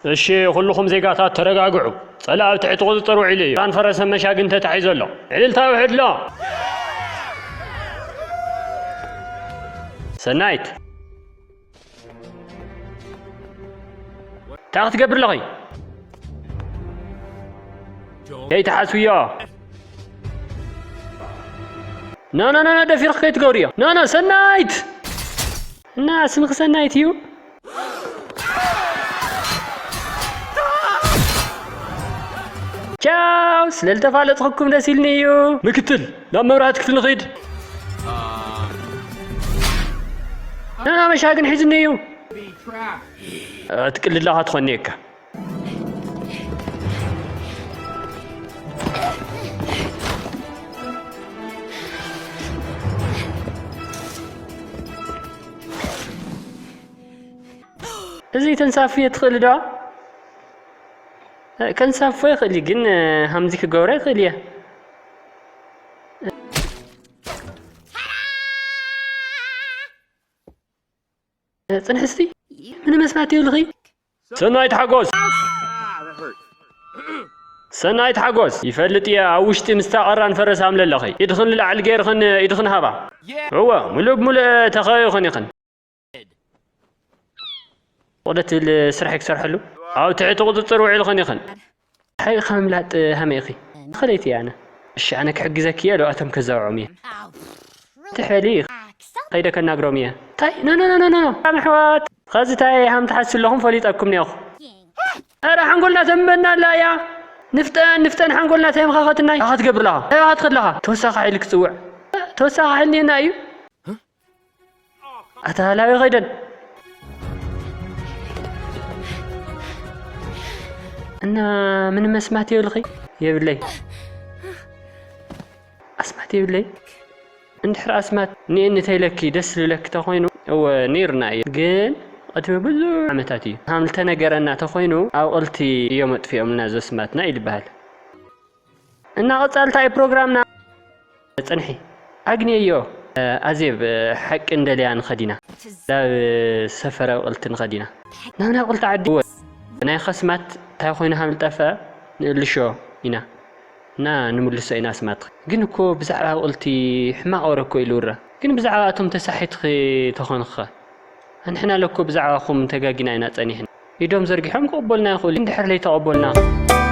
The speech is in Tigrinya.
እሺ፣ ኩልኹም ዜጋታት ተረጋግዑ። ጸላኢ ኣብ ትሕቲ ቁጽጽር ውዒሉ እዩ። ራን ፈረሰ መሻግን ተታሒዙ ኣሎ። ዕልልታ ውሕድሎ። ሰናይት፣ እንታይ ክትገብር ኣለኺ? ከይትሓስብዮ። ና፣ ና፣ ና፣ ና፣ ደፊርክ ከይትገብርዮ። ና፣ ና፣ ሰናይት! እና ስምኺ ሰናይት እዩ? ቻው! ስለ ዝተፋለጥኩኩም ደስ ኢልኒ እዩ። ምክትል፣ ናብ መብራህቲ ክፍሊ ንኺድ። ና፣ ና፣ መሻግን ሒዝኒ እዩ። ትቅልድ ኣለኻ ትኾኒ እካ። እዚ ተንሳፍዮ ትኽእል ዶ? እ፣ ከንሳፎ ይኽእል እዩ፣ ግን፣ እ፣ ሃምዚ ክገብሮ ይኽእል እየ። እ፣ ጽንሒ እስቲ። ምን መስማት ይብልኺ? ሰናይት ሓጎስ! ሰናይት ሓጎስ! ይፈልጥ እየ፣ ኣብ ውሽጢ ምስታ ቀራን ፈረስ ኣምለለኺ። ኢድኽን ንላዕሊ ገይርኽን ኢድኽን ሃባ። እወ፣ ምሉእ ብምሉእ ተኸቢብኽን ኢኽን። ወደ ትብል ስራሕ ክሰርሐሉ ኣብ ትሕቲ ቁጽጽር ውዒልኽን ኢኽን። ሓይኻ ምምላጥ ሃመይ ኢኺ? ተኸለይቲ እየ ኣነ። እሺ፣ ኣነ ክሕግዘኪ እየ፣ ዶ ኣቶም ከዛውዖም እየ። ትሕበሊ ኢኺ? ከይደ ከናግሮም እየ። እንታይ? ኖ፣ ኖ፣ ኖ፣ ኖ፣ ኖ። ኣሕዋት፣ ኸዚ እንታይ ሃም ትሓስቡ ኣለኹም ፈሊጠኩም እኒኦኹ። ኧረ ሓንጎልና ተንበና ኣላ እያ። ንፍጠን፣ ንፍጠን፣ ሓንጎልና ተየምኻኸትናይ። ኣኻ ትገብር ኣለኻ? ኣኻ ትኸድ ኣለኻ? ተወሳኺ ሓይሊ ክጽውዕ። ተወሳኺ ሓይሊ እኒኤና እዩ። ኣታ ሃላዊ ኸይደን። እና ምን መስማት የብልኺ? የብለይ። ኣስማት የብለይ። እንድሕር ኣስማት ንእኒ ተይለኪ ደስ ልለኪ ተኾይኑ፣ እወ፣ ነይሩና እዩ። ግን ቅድሚ ብዙሕ ዓመታት እዩ። ሃም ልተነገረና ተኾይኑ፣ ኣብ ቅልቲ እዮም ኣጥፊኦምልና ዘስማትና እዩ ልበሃል። እና ቀጻልታ እዩ ፕሮግራምና። ጽንሒ። ኣግንየዮ። ኣዜብ፣ ሓቂ እንደልያ ንኸዲና። ናብ ሰፈር ኣብ ቅልቲ ንኸዲና። ናብ ናብ ቅልቲ ዓዲ። እወ። ናይ ኸስማት እንታይ ኮይኑ ሃም ልጠፍአ ንእልሾ ኢና። እና ንምልሶ ኢና ኣስማት። ግን እኮ ብዛዕባ ኣብ ቅልቲ ሕማቕ ወረ እኮ ኢሉ ውራ። ግን ብዛዕባ እቶም ተሳሒትኺ ተኾንኽኸ? ኣንሕና ለኮ ብዛዕባኹም ተጋጊና ኢና ጸኒሕና። ኢዶም ዘርጊሖም ክቕበሉና ይኽእሉ፣ እንድሕር ለይተቐበሉና።